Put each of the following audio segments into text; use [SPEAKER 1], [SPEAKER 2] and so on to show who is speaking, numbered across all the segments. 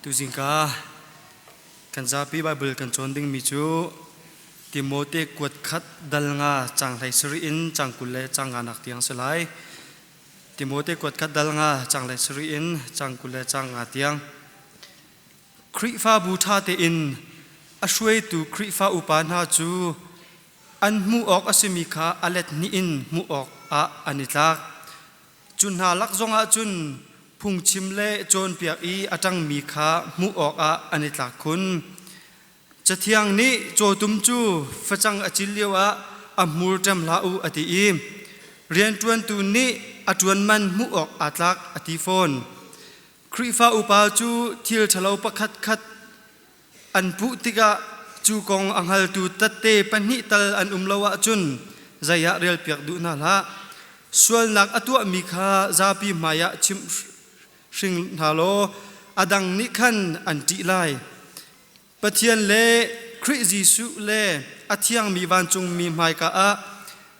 [SPEAKER 1] Tuzingka kan zapi Bible kan cawn dingmi cu Timote kuat khat dal nga cang hlei sarih in cang 20 le cang nga nak tiang si lai. Timote kuat khat dal nga cang hlei sarih in cang 20 le cang nga tiang. Khrihfabu ṭha tein a hruaitu Khrihfa upa hna cu an hmuh awk a simi kha a let hnih in hmuh awk ah an i tlak. Cu hna lak zongah cun phungchim le cawnpiak i a ṭangmi kha hmuh awkah an i tlak khun. Cathiang nih cawtum cu facang a cil lioah a hmur ṭem hlah u a ti i rianṭuantu nih a ṭuan man hmuh awk aa tlak a ti fawn. Khrihfa upa cu thil ṭhalo pakhatkhat an puh tikah cu kong a hngaltu tette pahnih tal an um lo ahcun zei ah relpiak duh hna hlah. Sualnak a tuahmi kha zapi hmaiah chimh hring hna law a dang nih khan an ṭih lai. Pathian le Khrih Jesuh le a thiangmi vancungmi hmaika ah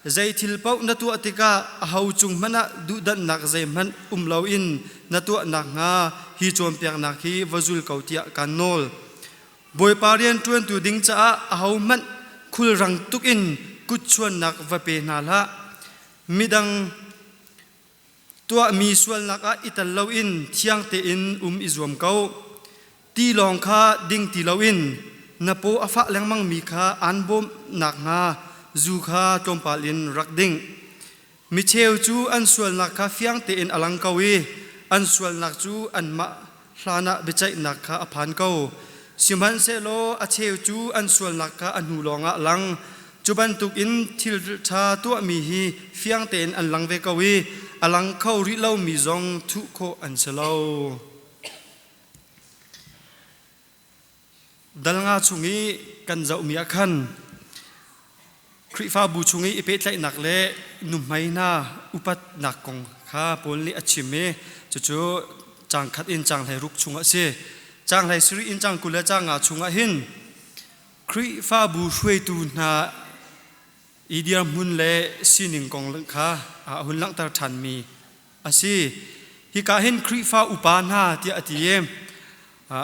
[SPEAKER 1] zei thil paoh na tuah tikah aho cung hmanh ah duhdanhnak zeihmanh um loin na tuah nakhnga hi cawnpiaknak hi va zul ko tiah kaan nawl. Bawipa rian ṭuantu ding caah ahohmanh khulrang tuk in kutchuannak va pe hna hlah. Midang tuahmi sualnak ah i tel loin thiang tein um i zuam ko. Ti lawng kha ding ti loin na paw a fah lengmangmi kha aan bawmh nakhnga zu kha tlawmpal in rak ding. Micheu cu an sualnak kha fiang tein a lang ko i an sualnak cu anmah hlanah biaceihnak kha a phan ko. Sihmanhsehlaw a cheu cu an sualnak kha a hnu lawngah a lang. Cu bantukin thil ṭha tuahmi hi fiang tein an lang ve ko i a lang kho rih lomi zong thuh khawh an si lo. Dal nga chung i kan zohmi ah khan Khrihfabu chung i i pehtlaihnak le nuhmei hna upatnak kong kha Paul nih a chim i cucu caang khat in caang 16 chung a si. Caang 17 in caang 20 le caang nga chung ah hin Khrihfabu hruaitu hna i dirhmun le sining kong kha a hun langhter ṭhanmi a si. Hika hin Khrihfa upa hna tiah a ti i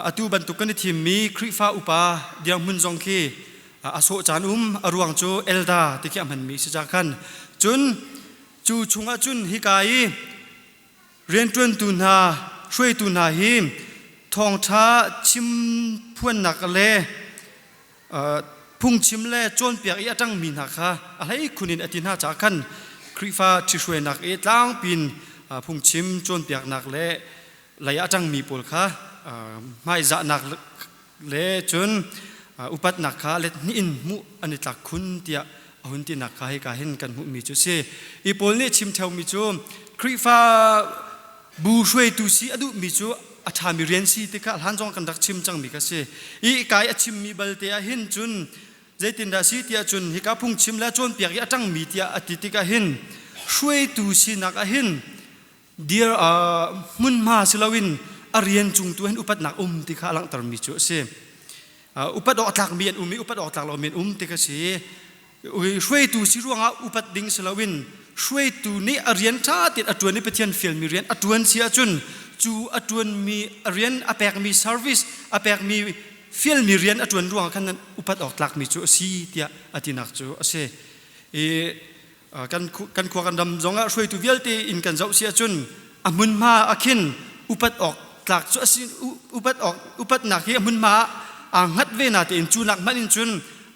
[SPEAKER 1] atu bantuk kan i thimmi Khrihfa upa dirhmun zong khi a sawh caan um a ruang cu elda ti khi a hmanmi si ca khan cun cu chungah cun hika i rianṭuantu hna hruaitu hna hi thawngṭha chim phuannak le phungchim le cawnpiak i a ṭangmi hna kha a hleikhun in a ti hna caah khan Khrihfa ṭhihruainak i tlangpin phungchim cawnpiaknak le lei a ṭangmi pawl kha hmaizahnak le cun upatnak kha let hnih in hmuh an i tlak khun tiah a hun tinak kha hika hin kan hmuhmi cu si. I Paul nih chim ṭheumi cu Khrihfa bu hruaitu si a duhmi cu a ṭhami rian si ti kha hlan zong kan rak chim cangmi kha si. I kai a chimmi balte ah hin cun zeitindah si tiah cun hika phungchim le cawnpiak i a ṭangmi tiah a ti tikah hin hruaitu sinak ah hin dir hmunhma si loin a rian cung tu hin upatnak um ti kha a langhtermi cu a si. Upat awk tlakmi an um i upat awk tlak lomi an um ti kha si. Hruaitu si ruangah upat ding si loin hruaitu nih a rian ṭha tein a ṭuan i Pathian fialmi rian a ṭuan si ahcun cu a ṭuanmi a rian a pekmi service a pekmi fialmi rian a ṭuan ruangah khan upat awk tlakmi cu a si tiah a tinak cu a si. I kan kan khua kan ram zongah hruaitu vialte in kan zoh si ahcun a hmunhma ah khin upat awk tlak cu a si upat awk upatnak hi a hmunhma ah aa hngat ve na tein cu nak hmanh in cun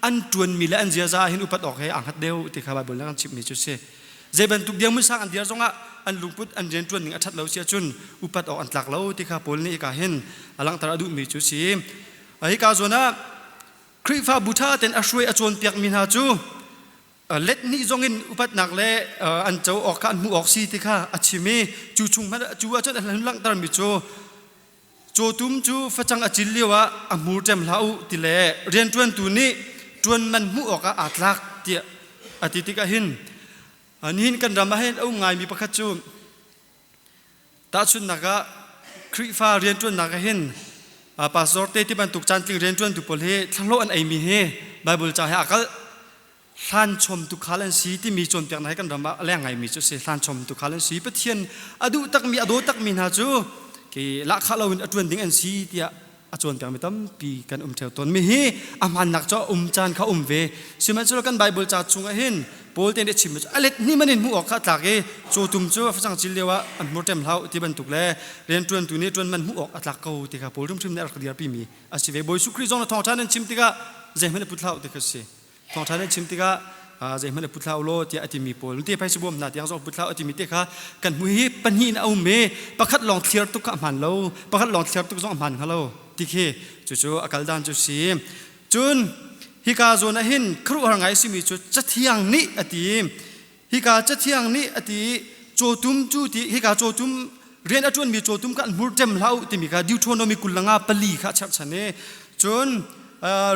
[SPEAKER 1] an ṭuanmi le an ziaza ah hin upat awk he aa hngat deuh ti kha Baibal nih a kan chimhmi cu si. Zei bantuk dirhmun sang an dir zongah an lungput an rianṭuan ning a ṭhat lo si ahcun upat awk an tlak lo ti kha Paul nih hika hin a langhter a duhmi cu si. Hika zawn ah Khrihfabu ṭha tein a hruai a cawnpiakmi hna cu let hnih zongin upatnak le an co awk kha an hmuh awk si ti kha a chim i cu chung hmanh cu ahcun a hun langhtermi cu cawtum cu facang a cil lio ah a hmur ṭem hlah u ti le rianṭuantu nih ṭuan man hmuh awkah aa tlak tiah a ti tikah hin nihin kan ram ah hin a um ngaimi pakhat cu Tahchunhnak ah Khrihfa rianṭuannak ah hin pastor te ti bantuk caantling rianṭuantu pawl hi thlahlawh an eimi hi Bible ca he aa kalh. Hlanchom tukhal an si timi cawnpiaknak hi kan ram ah a leng ngaimi cu a si. Hlanchom tukhal an si. Pathian a duh takmi, a daw takmi hna cu ki lahkhah loin a ṭuan ding an si tiah. a cawnpiakmi tampi kan um ṭheo tawn. Mi hi a hmaannak cu a um caan kha um ve. Sihmanhsehlaw kan Baibal ca chungah hin Paul te nih a chimmi cu a let hnih man in hmuh awk kha a tlak i cawtum cu a facang cil lio ah an hmur ṭem hlah ti bantuk le rianṭuantu nih ṭuan man hmuh awk a tlak ko ti kha Paul hrimhrim nih a rak dirpimi a si ve. Bawi Jesuh Khrih zong na thawngṭha nan chim tikah zeihmanh i put hlah ti kha si. Thawngṭha nan chim tikah zeihmanh i put hlah u law tiah a timi pawl te phai bawm hna tiang zong put hlah u timi te kha kan hmu hi pahnih in a um i pakhat lawng thliar tuk kha a hmaan lo pakhat lawng thliar tuk zong a hmaan hnga lo ti khi cucu a kal dan cu si. Cun hika zawn ah hin khuaruahhar ngai a simi cu Cathiang nih a ti. Hika Cathiang nih a ti cawtum cu ti hika cawtum rian a ṭuanmi cawtum kha an hmur ṭem hlah u timi kha Deuteronomy 24 kha a cherhchan i cun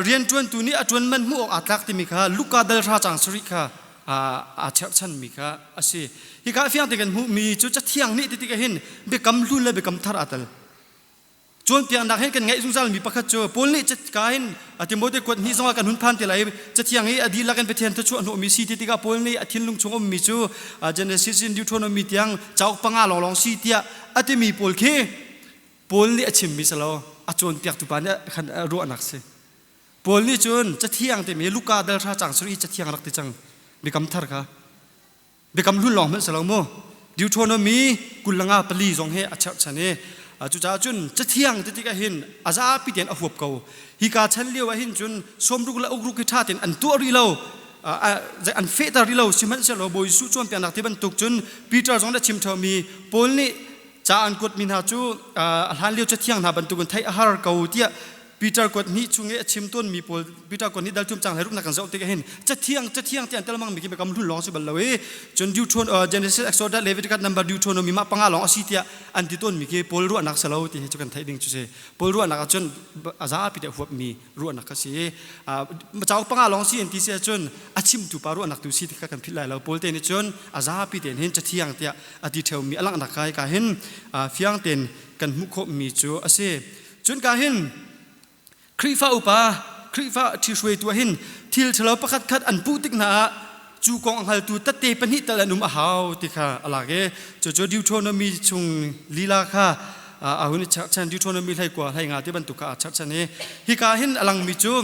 [SPEAKER 1] rianṭuantu nih a ṭuan man hmuh awk aa tlak timi kha Luka dal hra caang sarih kha aa cherhchanmi kha a si. Hika fiang te kan hmuhmi cu Cathiang nih ti tikah hin biakam hlun le biakam thar aa tel. Cawnpiaknak hin kan ngaih zungzalmi pakhat cu Paul nih ka hin Timote kuat hnih zongah kan hun phan te lai cathiang i a dihlak in Pathian thuchuah hnawhmi si ti tikah Paul nih a thinlung chung ummi cu Genesis in Deuteronomy tiang cauk panga lawnglawng si tiah a timi pawl khi Paul nih a chimmi si lo a cawnpiaktu pa nih khan ruahnak si. Paul nih cun cathiang timi Luka dal hra cang suri cathiang rak ti cang biakam thar kha Biakam hlun lawng hmanh si lo mu. Deuteronomy 24 zong hi a cherhchan i cucaah cun cathiang ti tikah hin a zapi tein a huap ko. Hika chan lio ah hin cun sawmruk le ukruk hi ṭha tein an tuah rih lo. An fehter rih lo. Sihmanhsehlaw Bawi Jesuh cawnpiaknak ti bantuk cun Peter zong nih a chim ṭheumi Paul nih ca an kuatmi hna cu a hlan lio cathiang hna bantukin theih a har ko tiah Peter kuat hnih chung i a chim tawnmi pawl Peter kuat hnih dal thum cang hlei ruknak kan zoh tikah hin cathiang cathiang ti an tel mangmi khi biakam hlun lawng si bal lo i cun Deuteron Genesis Exodus Leviticus number Deuteronomy mah panga lawng a si tiah an ti tawnmi khi Paul ruahnak si lo ti hi cu kan theih ding cu si Paul ruahnak ah cun a zapi te huapmi ruahnak kha si cauk panga lawng si an ti si ahcun a chimtu pa ruahnak tu si ti kha kan philh lai lo Paul te nih cun a zapi tein hin cathiang tiah a ti ṭheumi a langhnak kai ka hin fiang tein kan hmuh khawhmi cu a si. Cun ka hin Khrihfa upa, Khrihfa ṭhihruaitu ah hin thil ṭhalo pakhat khat an puh tik hna ah cu kong a hngaltu tette pahnih tal an um a hau ti kha a lak i cucu Deuteronomy chung lila kha a hun i cherhchan Deuteronomy 19 hlei nga ti bantuk kha aa cherhchan i hika hin a langmi cu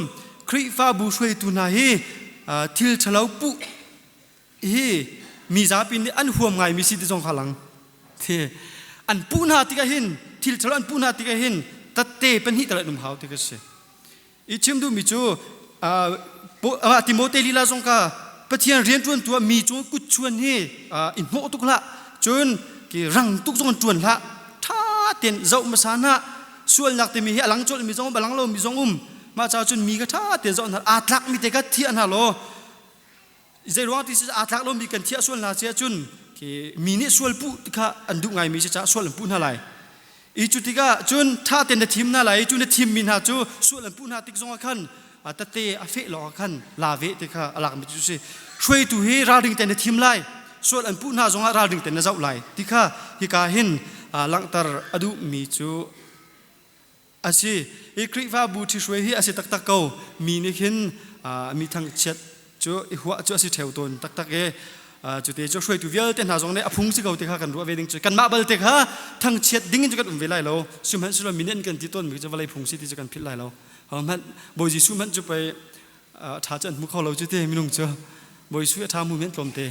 [SPEAKER 1] Khrihfabu hruaitu hna hi thil ṭhalo puh hi mi zapi nih an huam ngaimi si ti zong kha lang thi an puh hna tikah hin thil ṭhalo an puh hna tikah hin tatte pahnih tal an um hau ti ka si i chim duhmi cu Timote lila zong ka Pathian rianṭuan tu ah mi cu kut chuan hi i hnawh tuk hlah cun ki rang tuk zong an ṭuan hlah ṭha tein zoh hmasa hna sualnak timi hi a lang colh mi zong um a lang lomi zong um mah caah cun mi kha ṭha tein zoh hna aa tlak mi te kha thiah hna law Zei ruang ti si aa tlak lomi kan thiah sual hna si ahcun khi mi nih sual puh ti kha an duh ngaimi si caah sual an puh hna lai. I cu tikah cun ṭha tein na thim hna lai i cu na thimmi hna cu sual an puh hna tik zongah khan tete a feh lawng ah khan la ve ti kha a lakmi cu si. Hruaitu hi ralring tein na thim lai. Sual an puh hna zongah ralring tein na zoh lai ti kha hika hin langhter a duhmi cu A si. Hi Khrihfabu ṭhihruai hi a si taktak ko. Mi nih khin mi thangchiat cu i huah cu a si ṭheo tawn taktak i cute cu hruaitu vialte hna zong nih a phung si ko ti kha kan ruah ve ding cu kanmah balte kha thangchiat ding in cu kan um ve lai lo. Sihmanhsehlaw mi nih an kan ti tawnmi cu vawlei phung si ti cu kan philh lai lo. Hmanh Bawi Jesuh hmanh cu pei ṭha cu an hmu kho lo cu ti minung cu Bawi Jesuh a ṭha hmu men tlawmte.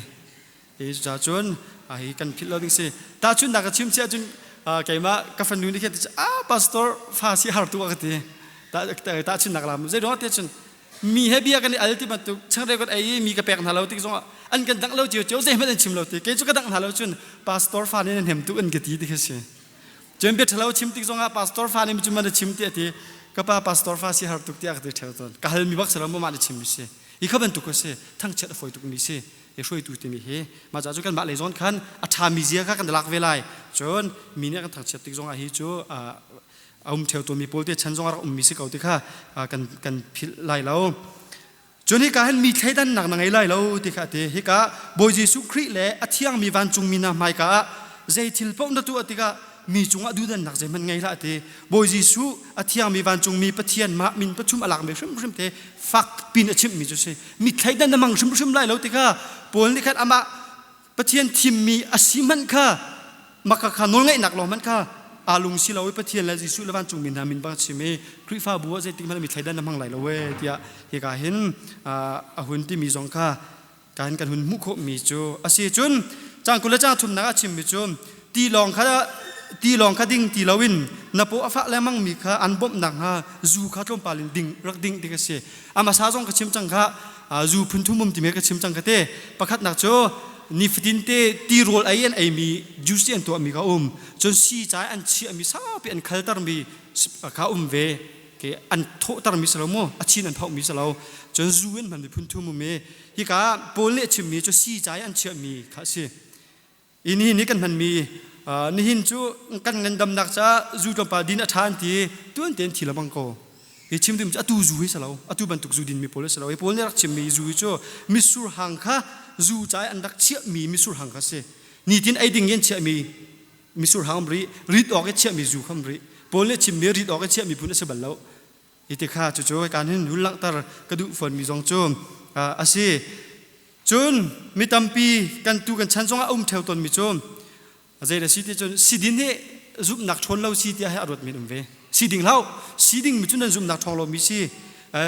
[SPEAKER 1] Hi cucaah cun hi kan philh lo ding si. Tahchunhnak ka chim si ahcun keimah ka fanu nih khin ah pastor fa si har tu a ka ti. Tahchunhnak lam zei ruang ti cun mi he bia kan i al ti bantuk changreu kan ei i mi ka pek hna lo tik zongah an kan dangh lo cio cio zeihmanh an chim lo ti kei cu ka dangh hna lo cun pastor fa nih nan hem tuk an ka ti ti khi si. Cun bia ṭhalo chim tik zongah pastor fa nih cu man a chim ti a ti ka pa pastor fa si har tuk tiah ka ti ṭheo tawn. Ka hal mi bak si lo mah nih chim mi si. Hi kha bantuk a si. Thangchiat a fawi tuk mi si. Hi hruaitu timi hi mah caah cun kanmah lei zawn khan a ṭhami zia kha kan lak ve lai. Cun mi nih kan thangchiat tik zongah hi cu a um ṭheo tawnmi pawl te chan zongah rak ummi si ko ti kha kan kan philh lai lo. Cun hika hin mi thleidannak na ngei lai lo ti kha a ti. Hika Bawi Jesuh Khrih le a thiangmi vancungmi hna hmaika ah zei thil paoh na tuah tikah mi cungah duhdannak zeihmanh ngei hlah ti. Bawi Jesuh a thiangmi vancungmi Pathian mah min pathum a lakmi hrimhrim te fak pin a chimhmi cu si. Mi thleidan na mang hrimhrim lai lo ti kha Paul nih khan amah Pathian thimmi a si hmanh kha maka kha nawlngaihnak lawng hmanh kha Aa lung si lo i Pathian le Jesuh le vancungmi hna min bang chim i Khrihfabu ah zeitik hmanh mi thleidan na hmang lai lo ee tiah hika hin a hun timi zong kha kan kan hun hmuh khawhmi cu a si. Cun cang 20 le cang thumnak a chimmi cu ti lawng kha ding ti loin na paw a fah lengmang mi kha an bawmh nakhnga zu kha tlawmpal in ding rak ding ti ka si. A hmasa zong ka chim cang kha, zu phun thum um timi ka chim cang ka te. Pakhatnak cu nifatin te tirawl ei an eimi juice an tuahmi kha um, cun si cai an chiahmi saupi an khaltermi kha um ve ke, an thawhtermi si lo mu, a chin an phauhmi si lo. Cun zu in hmanmi phun thum um i hika Paul nih a chimmi cu si cai an chiahmi kha a si. I nihin i kan hmanmi, nihin cu kan ngandamnak caah zu tlawmpal din a ṭha an ti, tuan tein thi lengmang ko. Hi chim ding cu atu zu hi si lo, atu bantuk zu din mi pawl si lo. Hi pawl nih rak chimmi zu hi cu mitsur hang kha zu ca i an rak chiahmi mitsur hang kha si. Nitin ei ding in chiahmi mitsur hang ri, rit awk i chiahmi zu kham ri. Paul nih chimmi rit awk i chiahmi phun a si bal lo. Hi ti kha cucu kan hin hun langhter ka duh fawnmi zong cu a si. Cun mi tampi kan tu kan chan zongah a um ṭheo tawnmi cu zei da si ti cun sidin hi zumhnak ṭhawn lo si tiah hi a ruat men um ve. Si ding hlah, si ding mi cu nan zumhnak ṭhawng lomi si,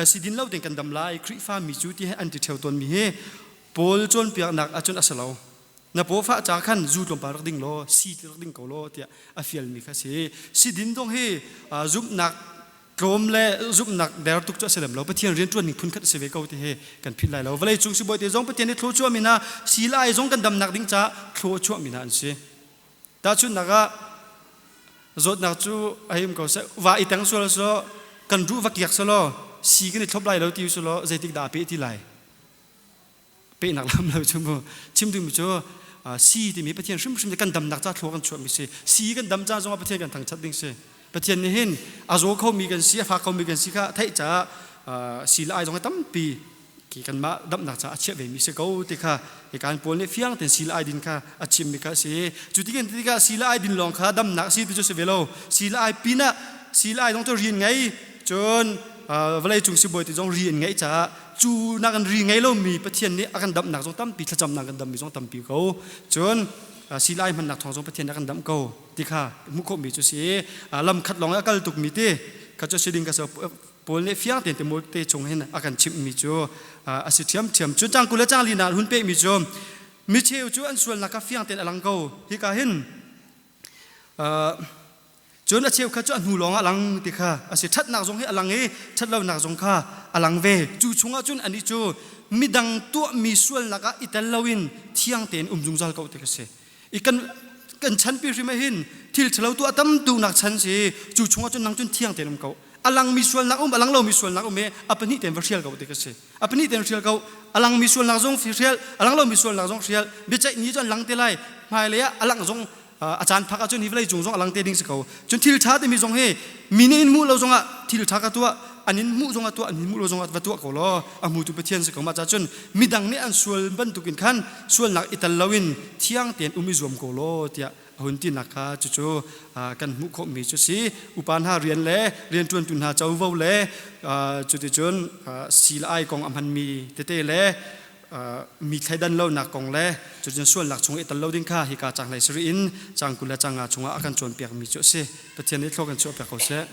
[SPEAKER 1] si din lo tein kan dam lai Khrihfa mi cu ti hi an ti ṭheo tawnmi hi Paul cawnpiaknak ahcun a si lo. Na pawfah ca khan zu tlawmpal rak ding law si ti rak ding ko law tiah a fialmi kha si. Sidin zong hi zumhnak tlawm le zumhnak der tuk cu a si lem lo. Pathian rianṭuan ning phunkhat a si ve ko ti hi kan philh lai lo. Vawlei cung sibawi te zong Pathian nih thluachuah mi hna si lai zong kan damnak ding caah thluachuah mi hna an si. Tahchunhnak ah zawtnak cu a him ko seh, va i teng sual selaw, kan ruh va kiak selaw, si kan i thlop lai lo ti selaw, zeitik dah a peh ti lai? Pehnak lam lo cu mu. Chim duhmi cu si timi Pathian hrimhrim nih kan damnak ca thlua kan chuahmi si. Si kan dam ca zongah Pathian kan thangṭhat ding si. Pathian nih hin a zaw khomi kan si, a fak khomi kan si kha theih caah si le ai zong hi tampi ki kanmah damnak caah a chiah vemi si ko ti kha kan Paul nih fiang tein si le ai din kha a chimmi kha a si. Cu ti kan ti tikah si le ai din lawng kha damnak si ti cu si ve lo. Si le ai pinah si le ai zong cu rian ngei, cun vawlei cung sibawi ti zong rian ngeih caah cu nak in ri ngei lomi Pathian nih a kan damhnak zong tampi, thlacamnak kan dammi zong tampi ko. Cun silai hmannak thawng zong Pathian nih a kan damh ko ti kha hmuh khawhmi cu si. Lam khat lawng a kal tukmi ti kha cu si ding ka so. Paul nih fiang tein Timote chung hin a kan chimhmi cu a si ṭhiamṭhiam. Cun cang 20 le cang li hun pehmi cu micheu cu an sualnak kha fiang tein a lang ko. Hika hin cun a cheukhat cu a hnu lawng ah a lang ti kha a si. Ṭhatnak zong hi a lang i ṭhatlonak zong kha a lang ve. Cu chungah cun anih cu midang tuahmi sualnak ah i tel loin thiang tein um zungzal ko ti kha si. I kan chanpi hrim ah hin thil ṭhalo tuah tam tuknak chan si. Cu chungah cun nang cun thiang tein um ko. A langmi sualnak um, a lang lomi sualnak um i a pahnih tein va hrial ko ti kha si. A pahnih tein hrial ko. A langmi sualnak zong hrial, a lang lomi sualnak zong hrial. Biaceih ni cu an lang te lai. Hmailei ah a lang zong a caan phak ahcun hi vawlei cung zong a lang te ding si ko. Cun thil ṭha timi zong hi mi nih in hmuh lo zongah thil ṭha ka tuah, an in hmuh zongah tuah, an in hmuh lo zongah va tuah ko law a hmutu Pathian si ko. Mah caah cun midang nih an sual bantukin khan sualnak i tel loin thiang tein um i zuam ko law tiah a hun tinak kha cucu kan hmuh khawhmi cu si. Upa hna rian le rianṭuantu hna covo le cuticun si le ai kong a hmanmi tete le mi thleidan lonak kong le cucun sualnak chung i tel lo ding kha hika caang 17 in caang 25 chungah a kan cawnpiakmi cu a si. Pathian nih thlua kan chuahpiak ko seh.